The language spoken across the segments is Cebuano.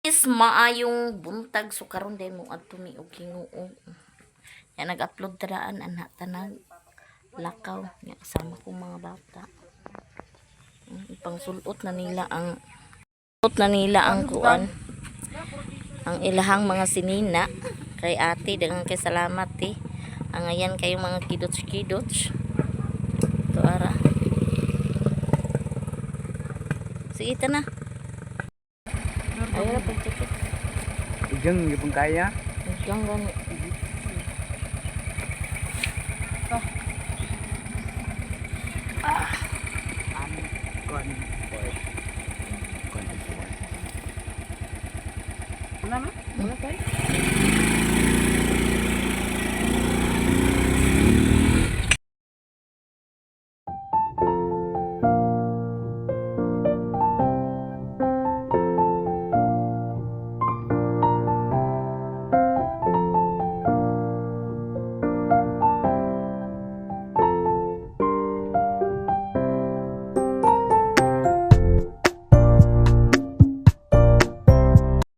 Is maayong buntag, so karon day mo adto mi og Ginoo. Ya nag-upload taraan ana tanag lakaw nya kasama kong mga bata. Ipangsulot na nila ang sulot na nila ang kuan, ang ilahang mga sinina kay ate. Daghang kay salamat ti. Ang ayan kayong mga kidots kidots to ara. Sige ta na. Ayaw na pag-jacket. Ijang gipon kaya. Ikaw gani. Kon boy. Kon boy. Wala na? Wala tayo?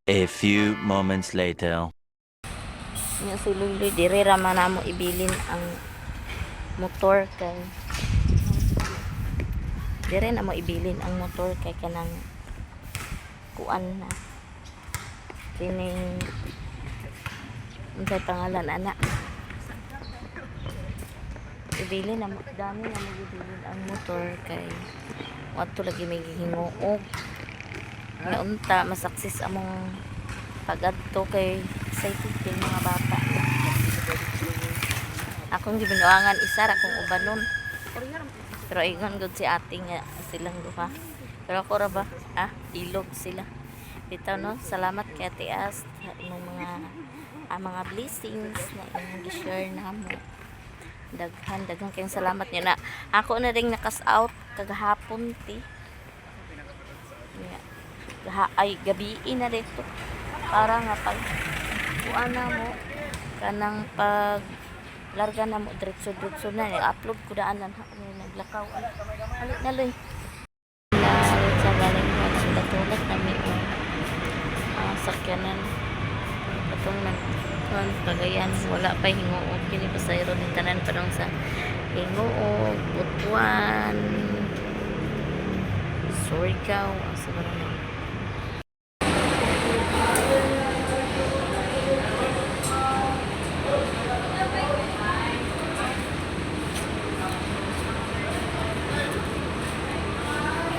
A few moments later. Nya si Luloy, dire ra man namo ibilin ang motor kay dire na mo ibilin ang motor kay kanang kuan na kining unsay pangalan ana, ibilin na mo, dami na mo ibilin ang motor kay wadto lagi may gihinguog nga unta masaksis among pagadto kay excited kay mga bata. Akong gibinuangan isa ra kong ubanon, pero ingon gud si ate nga silang duha, pero ako ra ba, ah, ilog sila bitaw, no? Salamat kay Ate As sa imong mga mga blessings na imong gi-share namo. Daghan daghan kayong salamat niyo na ako na ring nakas out kagahapon ti. Nya, ay gabi na dito para nga pag kuan na mo kanang pag larga na mo, diretso diretso na. I-upload ko daan lang ha, naglakaw ay halik na loy na sa galing mo nagkatulad na may sakyanan katong nag kuan pagayan, wala pa hinguog kini pasayro ni tanan pa dong sa Hinguog, Butuan, Surigao, asa ba na.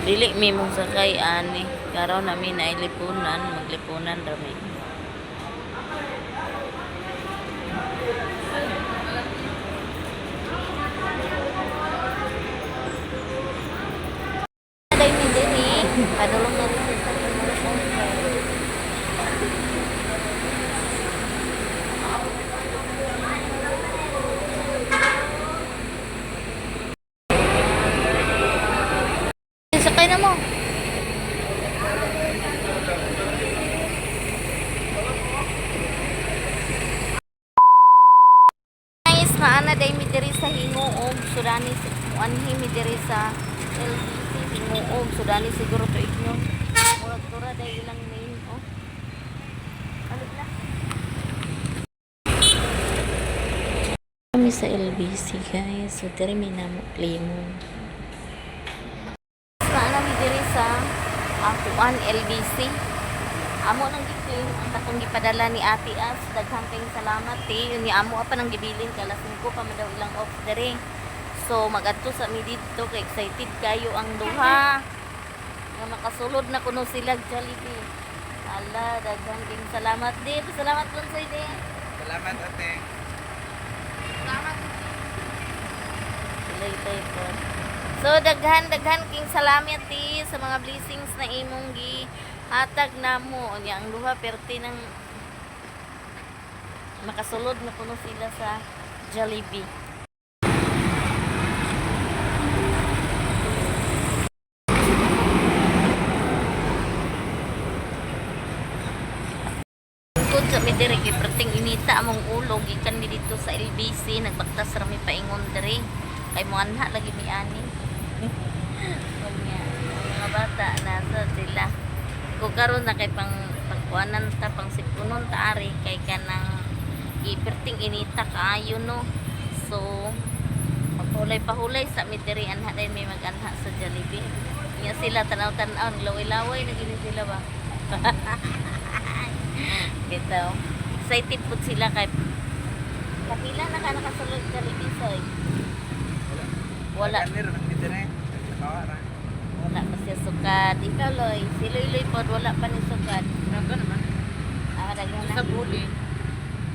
Dili mi mong sakay ani. Karon nami na lipunan, maglipunan ra mi. Day mi diri, padulong na rin sa mga. Sakay na mo. Guys, naana day mi diri sa Hinguog, sudani si muanhi mi diri sa LBC Hinguog, sudani siguro to igno. Murag tura day ilang main oh. Balik na. Kami sa LBC guys, so diri mi namo limon. Naana mi diri sa Akuan LBC. Amo nang gi-claim ang katong gipadala ni Ate As. Daghang kayong salamat ti. Yun ni amo pa nang gibilin kay alas 5 pa man daw ilang off diri. So magadto sa mi didto kay excited kayo ang duha. Nga makasulod na kuno sila og Jollibee. Ala, daghang kayong salamat di. Salamat Bonsoy di. Salamat ate. Tuloy tayo po. So daghan daghan king salamat ti sa mga blessings na imong gi hatag namo. Unya ang duha perti ng makasulod na kuno sila sa Jollibee. Tungkod sa mi diri kay perting inita among ulo gikan mi dito sa LBC, nagbaktas ra mi paingon diri kay moanha lagi mi ani. Unya, ang mga bata nasa sila ko karon na kay pang pag Kuanan ta pang sipunon ta ari kay kanang iperting inita kaayo, no. So pahulay-pahulay sa mi diri, anha din may mag-anha sa Jollibee. Nya sila tanaw-tanaw, laway-laway na gini sila ba. Bitaw. Excited pud sila kay kapila na ka nakasulod Jollibee, soy. Wala. Kanir ni dire. Nakawa ra. Wala pa siya sukad. Ikaw, Loy. Si Loy Loy pod, wala pa ni sukad. Naga naman. Ah, daghan na. Sa Buli.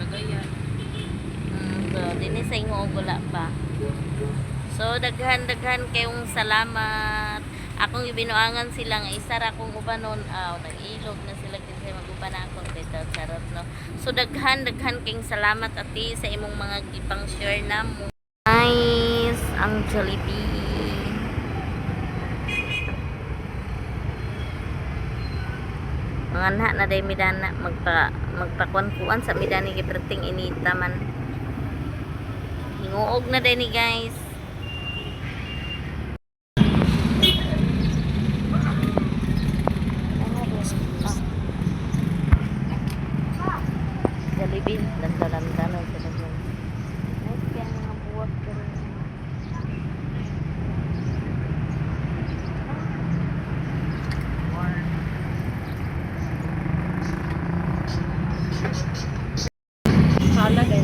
Cagayan. So, dinhi sa Ingoog wala pa. So, daghan-daghan kayong salamat. Akong ibinuangan sila nga isa ra akong ubanon. Aw, nag-ilog na sila kasi mag-uban na ako. Bitaw, charot, no. So, daghan-daghan kayong salamat, ati, sa imong mga gipang share namo. Nice! Ang Jollibee. Mga anak na day midana magpakuan-kuan sa midani giperting inita man. Hinguog na day ni, guys. Jollibee, landa-landa na sila dyan. Nice kaya mga buwak pero. Sala din.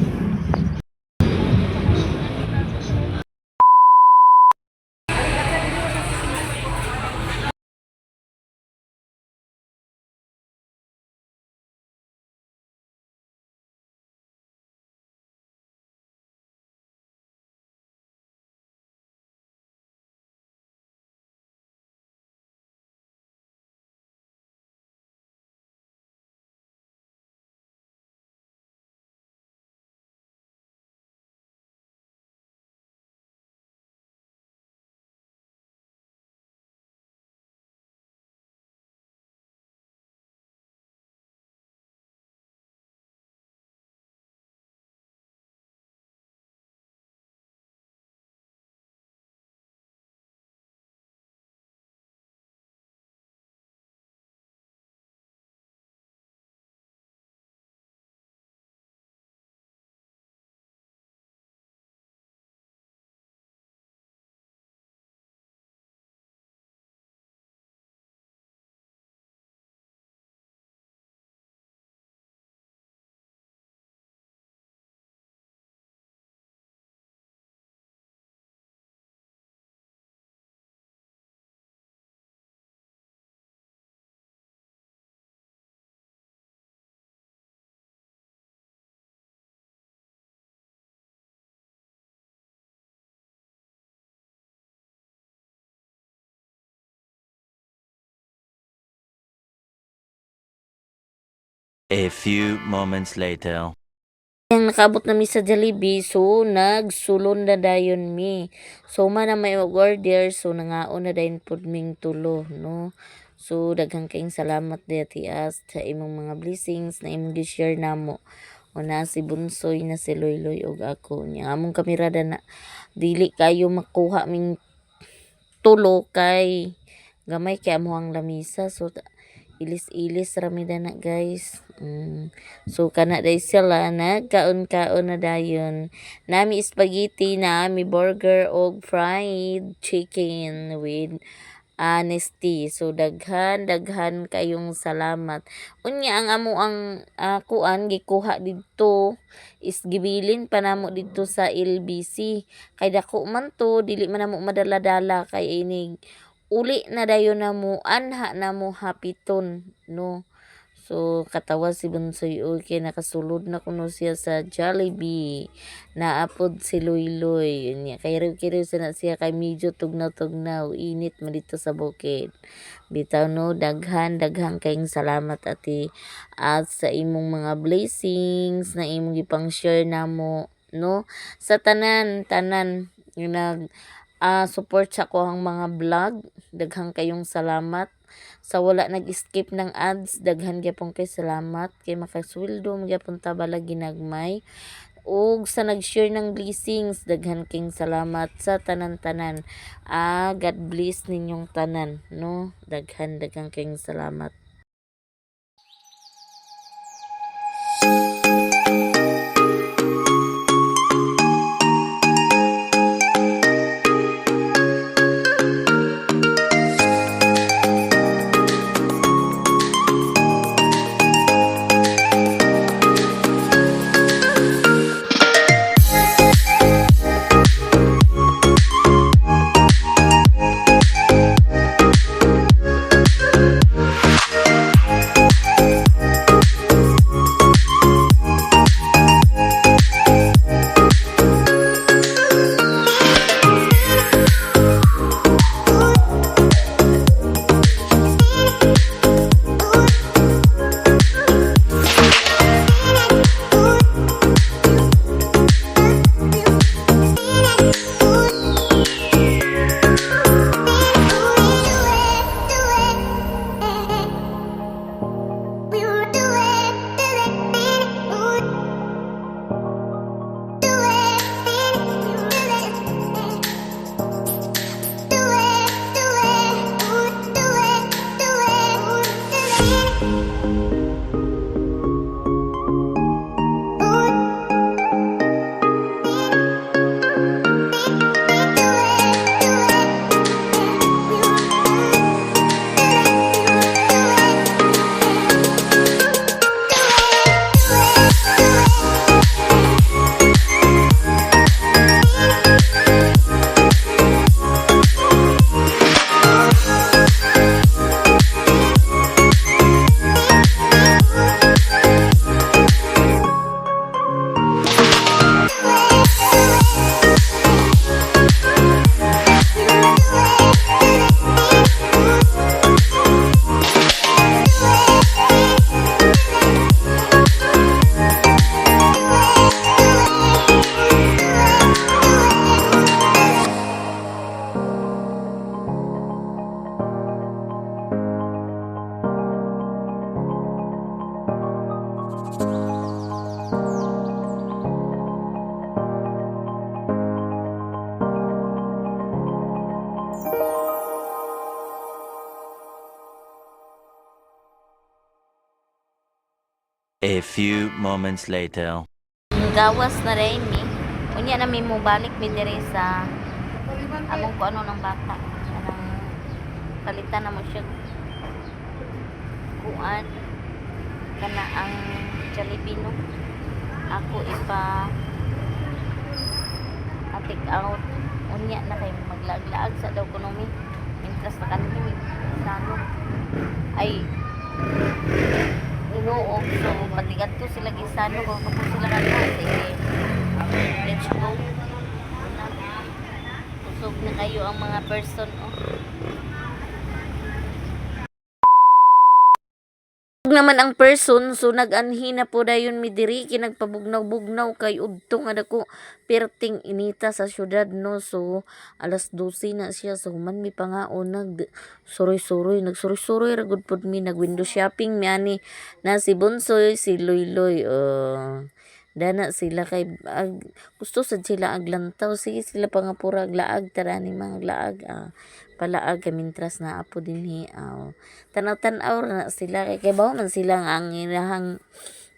A few moments later. Yang nakaabot na mi sa Jollibee, so nagsulon na dayon mi. So man na may order, so nangaon na dayon pud ming tulo, no. So daghang kayong salamat di Ate As sa imong mga blessings na imong gi-share namo. Una si Bunsoy na si Loyloy og ako. Nya among kamera na dili kayo makuha ming tulo kay gamay kay amo ang lamisa, so ilis-ilis ra mi na, guys. So kana day sila nagkaon-kaon na dayon. Nami spaghetti, nami burger og fried chicken with honesty. So daghan daghan kayong salamat. Unya ang amo ang kuan gikuha didto is gibilin pa namo didto sa LBC kay dako man to, dili man namo madala-dala kay inig uli na dayon namo anha namo hapiton, no. So katawa si Bunsoy oy kay nakasulod na kuno siya sa Jollibee. Naapod si Loyloy. Unya kay kiriw sa na siya kay medyo tugnaw-tugnaw, init man dito sa bukid. Bitaw, no, daghan daghan kayong salamat, ati, at sa imong mga blessings na imong gipang share namo, no, sa tanan tanan nga nag support sa akoang mga vlog. Daghan kayong salamat sa wala nag-skip ng ads. Daghan gyapon kay salamat kay makasweldo man gyapon ta bala ginagmay. Ug sa nag-share ng blessings, daghan king salamat sa tanan-tanan. God bless ninyong tanan, no. Daghan daghan kayong salamat. A few moments later. Gawas na rin mi. Unya na mi mo balik mi diri sa among kuano ng bata. Kanang palitan na mo siya kuan kana ang Jollibee, no. Ako ipa take out unya na kay maglaag-laag sa daw kuno mi. Mientras na kanto mi sano ay inuog, so patigat to sila gisano kung kapag sila kanto, sige, let's go na. Busog na kayo ang mga person, oh. Busog naman ang person, so nag-anhi na po dayon mi diri kay nagpabugnaw-bugnaw kay udto nga dako perting inita sa syudad, no. So alas 12 na siya, so human mi pangaon, nag suroy-suroy, nagsuroy-suroy ra gud pud mi, nag window shopping mi ani na si Bonsoy, si Loyloy, oh. Dana sila kay ag, gusto sad sila aglantaw, sige sila pangapura aglaag, tara ni mga laag, ah, palaag kay mintras na apo dinhi, aw. Tanaw-tanaw ra na sila kay kay man sila nga ang ilahang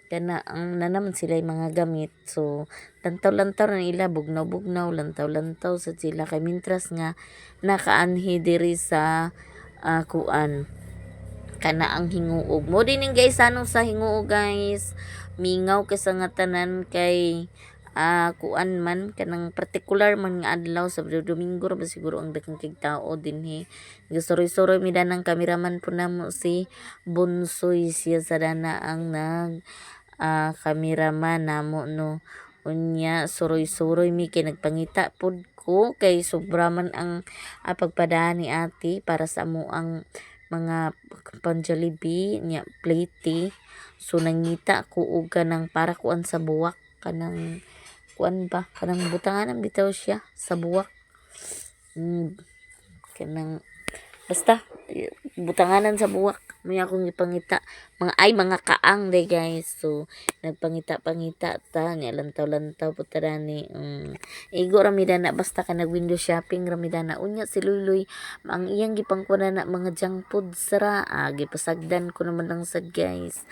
kana ang nanaman sila yung mga gamit, so lantaw-lantaw na nila, bugnaw-bugnaw, lantaw-lantaw sa sila kay mintras nga nakaanhi diri sa kuan kana ang hinguog mo din guys. Ano sa hinguog, guys, mingaw kay sa nga tanan kay kuan man kanang partikular man nga adlaw sa Domingo ra ba siguro ang daghang kig tao dinhi. Gisuroy-suroy mi danang kameraman po namo si Bonsoy, siya sa dana ang nag kameraman namo, no. Unya suroy-suroy mi kay nagpangita pod ko kay sobra man ang pagpadaan ni ate para sa amo ang mga pang Jollibee nya plate. So nangita ko og kanang para kuan sa buwak, kanang kuan ba, kanang butanganan bitaw siya sa buwak, kanang basta butanganan sa buwak may akong ipangita, mga ay mga kaang day, guys. So nagpangita pangita ta nya, lantaw-lantaw po ta ni, igo ra mi dana, basta ka nag window shopping ra mi dana. Unya si Luloy ang iyang gipangkuha na mga junk foods ra, gipasagdan ko naman lang sad, guys.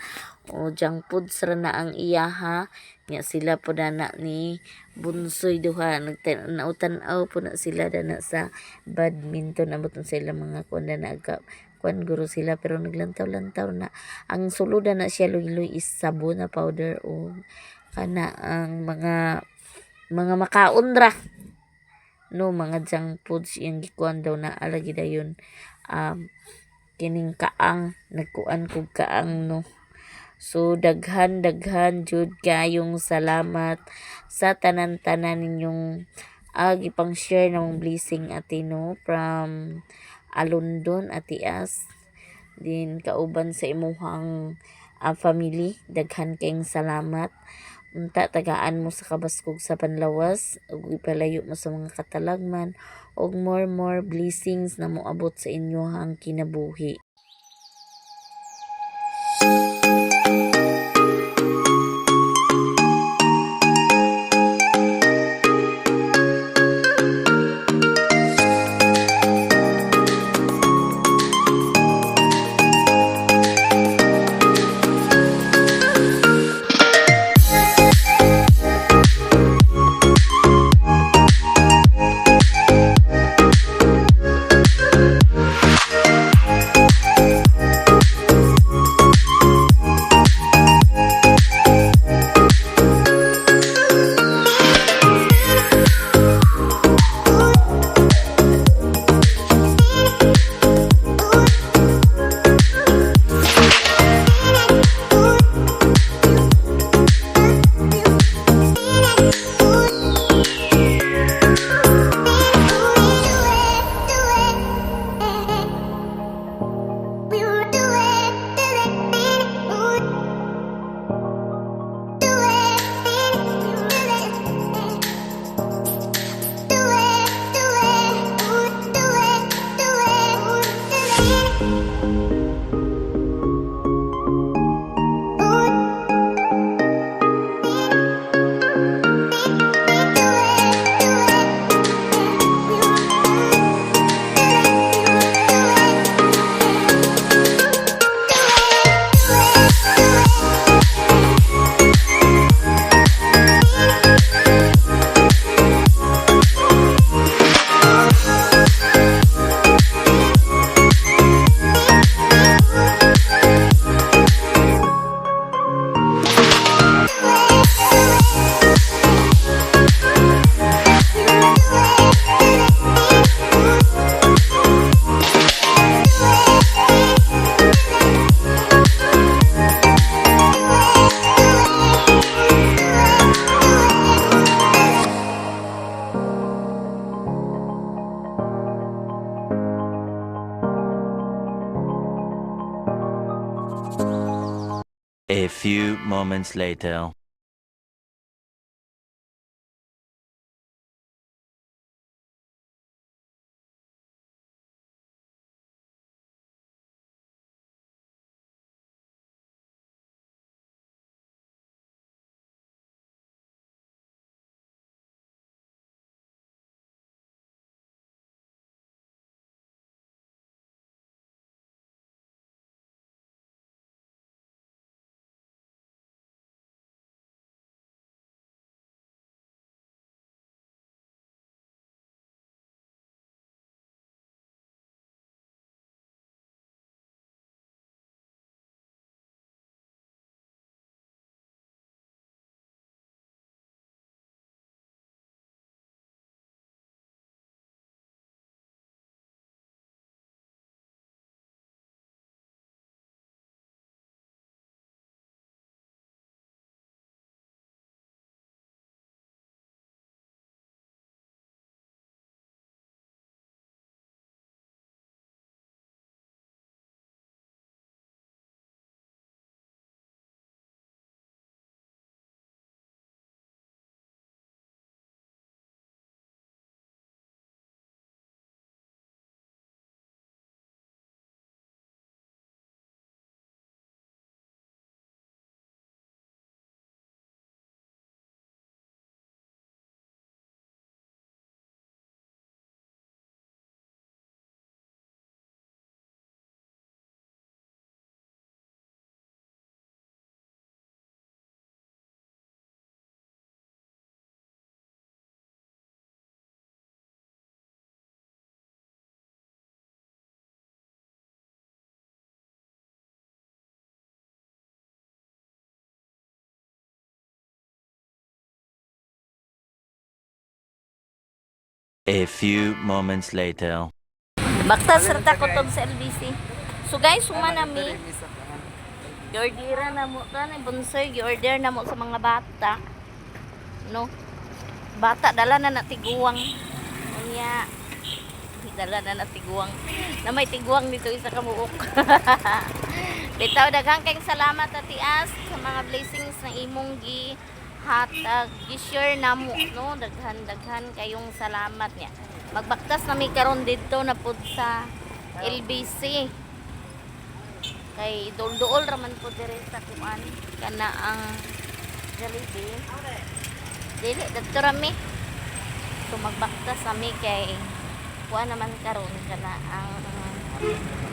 O junk foods ra na ang iya ha. Nya sila po dana ni Bunsoy duha nautan-aw po na sila dana sa badminton, abot na sila mga kuan dana, aga kuan guro sila pero naglantaw-lantaw na. Ang suludan na siya Luy-Luy is sabon na powder o kana ang mga makaon ra, no, mga junk foods yung gikuan daw na alagi dayon, kining kaang nagkuan kog kaang, no. So daghan daghan jud kayong salamat sa tanan-tanan ninyong gipang share namong blessing, ate, no, from Alondon, Ate As din kauban sa imuhang family. Daghan kayong salamat. Unta tagaan mo sa kabaskog sa panlawas ug ipalayo mo sa mga katalagman og more more blessings na moabot sa inyohang kinabuhi. A few moments later. A few moments later. Baktas ra ta kutob sa LBC. So guys, suma na mi. Giordera na mo ta ni Bunsoy, giorder na mo sa mga bata. No. Bata dala na na tiguang. Unya. Dala na na tiguang. Na may tiguang dito isa ka buok. Bitaw, daghang kayong salamat, Ate As, sa mga blessings na imong gi hatag gi-share namo, no? Daghan daghan kayong salamat niya. Magbaktas na mi karon didto na pud sa LBC. Kay duol-duol raman po dire sa kuan kana ang Jollibee. Dili didto ra mi. So magbaktas ami kay kuan naman karon kana ang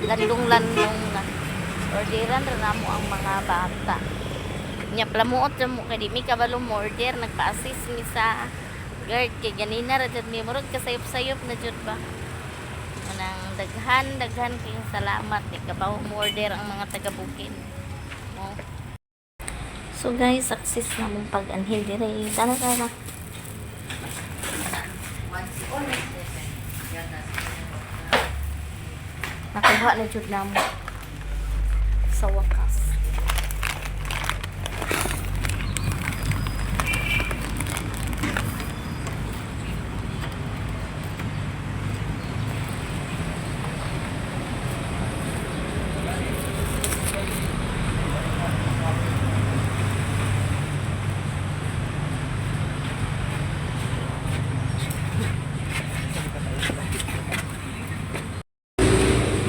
landong-landong na. Orderan ra namo ang mga bata. Nya plamuot ra mo kay di mi kabalo mo order, nagpa-assist mi sa guard kay ganina ra jud mi, murag kasayop-sayop na jud ba. Manang daghan daghan kayong salamat ni kabaw mo order ang mga taga bukid. No? So guys, success na mong pag-anhil dire. Tara tara. Nakuha na jud namo sa wakas.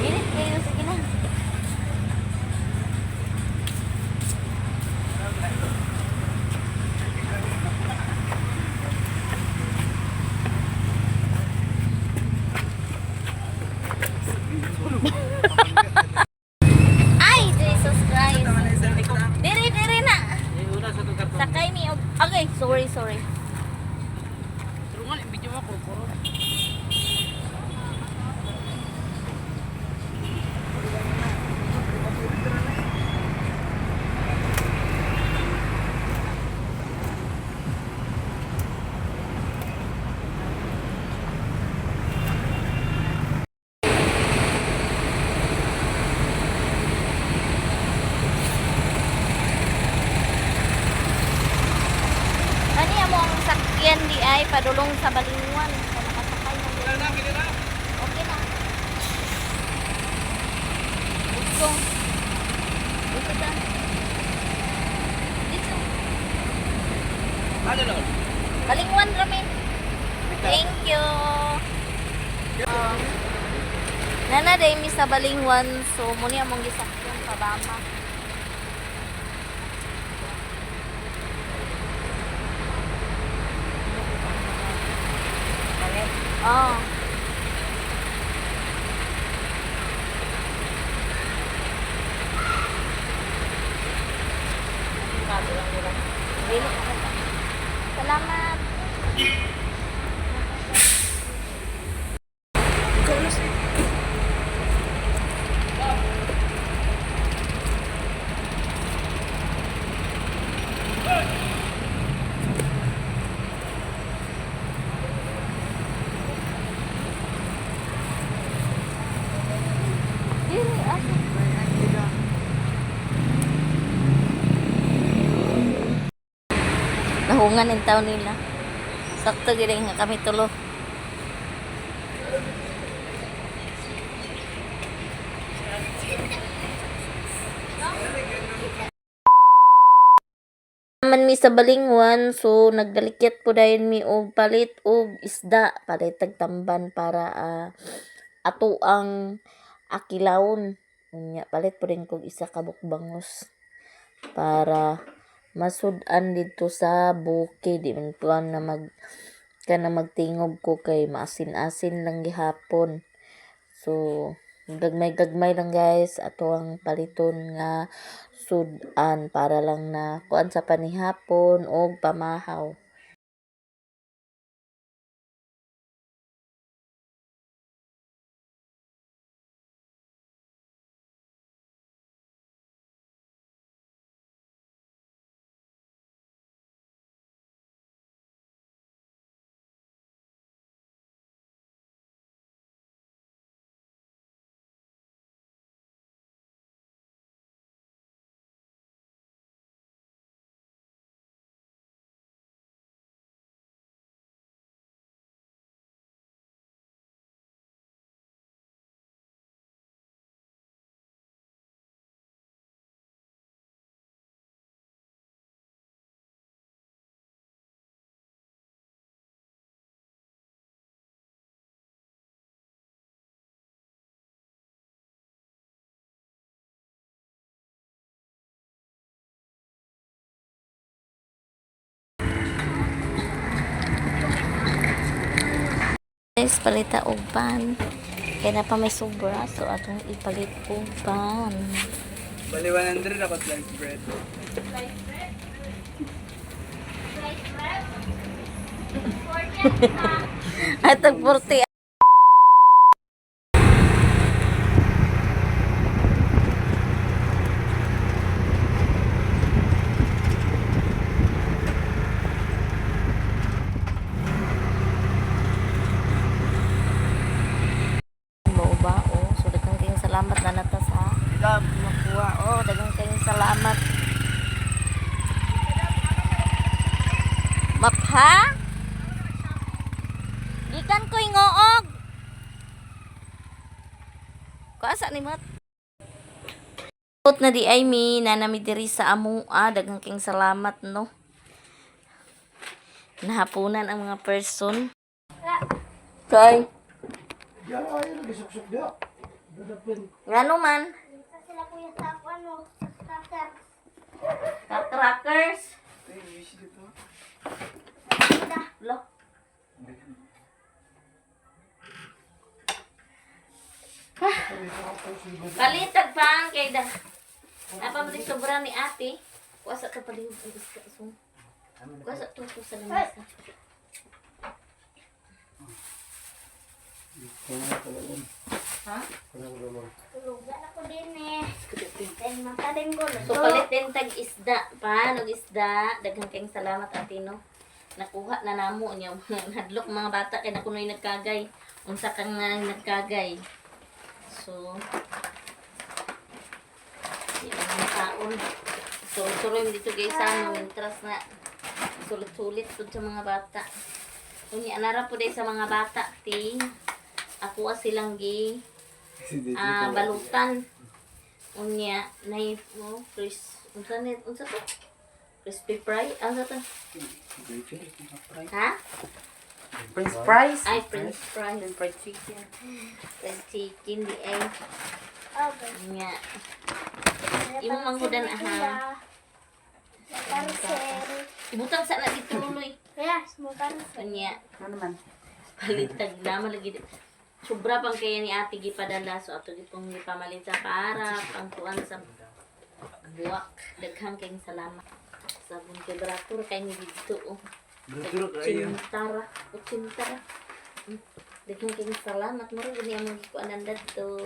Init kayo, sige na. Ay, Jesus Christ. Diri, diri na. Sakay mi. Okay, sorry, sorry. Tulungan, video mo kuro. Ani amo ang sakyan di ay padulong sa Balinguan. Sa nakasakay na diri. Okay na. Let's go. Dito ta. Ano lang? Balingwan rami. Thank you. Nana day mi sa Balingwan, so muni among gisakyan pabama. Oh. Dili ako pa. Salamat. Dili ako. Nahungan ang taon nila. Sakto gid nga kami tulo. Man mi sa Balingwan, so nagdalikyat po dayon mi og palit og isda, palit tagtamban para ato ang akilawon. Unya palit po rin kog isa ka bukbangos para masud-an didto sa bukid. Di man plan na mag kana magtingob ko kay maasin-asin lang gihapon. So gagmay-gagmay lang guys ato ang paliton nga sud-an para lang na kuan sa panihapon og pamahaw. Guys, palita og pan. Kaya na pa may sobra, so atong ipalit og pan. Bali 100 ako sliced bread. At tag 40. Bao-bao. So daghang kayong salamat na nata sa makuha. Oh, daghang kayong salamat. Mapha? Gikan ko'y ngoog. Kuasa ni Mat. Ut na di ay mi nanami diri sa amua, daghang kayong salamat no. Nahapunan ang mga person. Kay. Ngano man? Sila kuya sa ano, cracker. Crackers. Lo. Palitag pa kay da. Apa mo sobra ni ate? Kuasa to palihog ang iska so. Kuasa to to sa lamesa. Ha? Tulugan ako din eh. Then makarin ko. So palit din tag isda pa, nog isda. Daghang kayong salamat ate no. Nakuha na namo niya nadlok mga bata kay nakunoy nagkagay. Unsa kang nga nagkagay. So di lang ang taon. So tuloy mo dito guys sa mintras na sulit-sulit pud sa mga bata. Unya nara po day sa mga bata ti. Ako silang gi balutan. Unya, nay, oh, Chris, unsa ni, unsa to? Crispy fry? Ano to? Ha? French fries. Ay, french fries. Fried chicken. Fried chicken di ay. Okay. Nga. Imo manghudan, aha. Parcel. Ibutang sa na dito luloy. Yes, mo parcel. Unya. Ano naman? Palitag na malagi. Sobra pang kaya ni ate gipadala so ato gipong gipamalit sa para pangkuan sa buwak. Daghang kayong salamat. Sabon kay barato ra kay ni didto oh. Bro, kayo. Chintara, o chintara. Daghang kayong salamat mura gud ni among gikuanan dadto.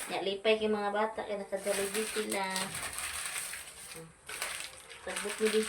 Nya lipay kay mga bata kay naka-Jollibee sila. Tagbot ni di.